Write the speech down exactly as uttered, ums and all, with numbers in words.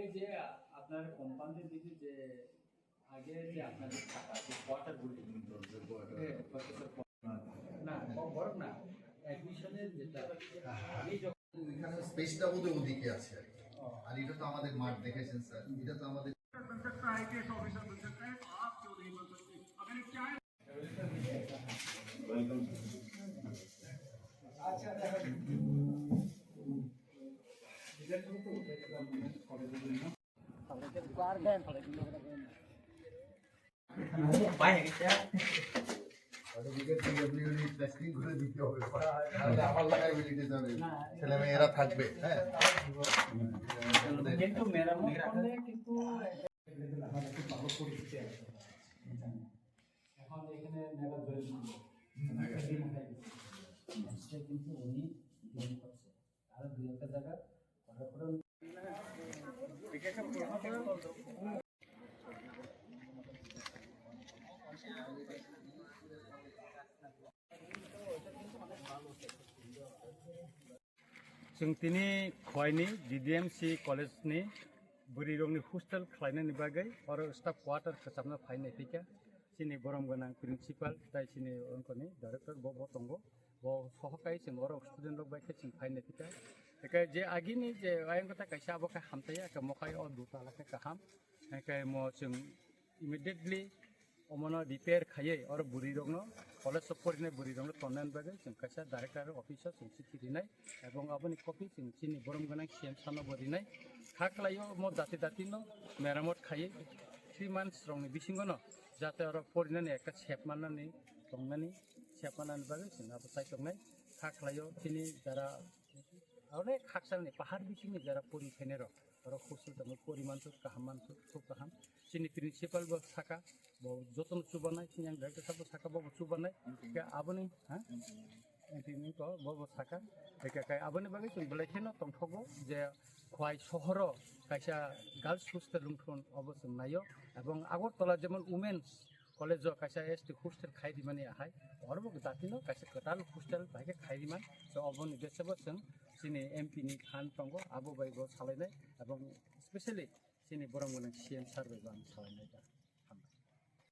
এই যে আপনার কম্পাউন্ডের দিকে যে আগে যে আপনাদের থাকা যে কোয়ার্টারগুলি, হ্যাঁ, প্রফেসর কোয়ার্টার। না, ব-, বরং না, অ্যাডমিশনের যেটা, আমি যখন এখানে স্পেসটা বোধহয় ওদিকে আছে আর কি। ও। আর এটা তো আমাদের মাঠ, দেখেছেন স্যার, এটা তো আমাদের बन सकता है, आईपीएस ऑफिसर बन सकता है, तो आप क्यों नहीं बन सकते? अगर एक चाय ছেলে মেয়েরা থাকবে, হ্যাঁ। কিন্তু মেরামত করলে কিন্তু আমাদের খুব ভালো পরিস্থিতি আছে। এখন এখানে মেলা জয়েন করবো। সেটা কিন্তু উনি ডিল করছে। আরো দুই একটা জায়গা করার পরে Chwng tini Khwaini G D M C college ni bwrwi rokni hostel khlainani bagwi oro staff quarter kwchapna phai naiphaikha. Chini borom gwnang principal tai chini ongkoni director bo, bo tongo. Bo sohokai chwng oro student rok bai khe chwng phai naiphaikha. Eke je agini je ayang kota kaisa abo khe hamtaiya, eke mokhai o dutala khe kaham. Eke mo chwng immediately omono repair khaiwi oro bwrwi rokno, college o porinai bwrwi rokno tonnani bagwi chwng kaisa director office o chwng chithi rinai, ebong aboni copy chwng chini borom gwnang C M sir no bo rinai. Kha khlaio mo dati dati no meramot khaiwi three months rokni bisingo no jate oro porinani ekta sep mannani tongnani, sep mannani bagwi chwng abo chaichoknai. Kha khlaio chini jara onek hakchalni pahar bisingni jara pori phainai rok. Oro hostel tongwi pori mansuk, kaham mansuk, khub kaham. Chini principal bo saka, bo jotono chubanai, chini ang director sabo saka, bo bo chubanai. Ke aboni, ha? N P ni to bo bo saka. Eke kai aboni bagwi chwng belai kheno tongthogo je Khwai sohoro kaisa girls hostel lungthon obo chwng naio. Ebong Agartala jemon women's college o kaisa S T hostel khai rimani ahai. Oro bo datino kaisa kwtal hostel bai khe khai riman. So oboni bese bo chwng chini M P ni phan tongo, abo bai bo salainai. Ebong specially chini borom gwnang C M sir bai bo ang salainai da.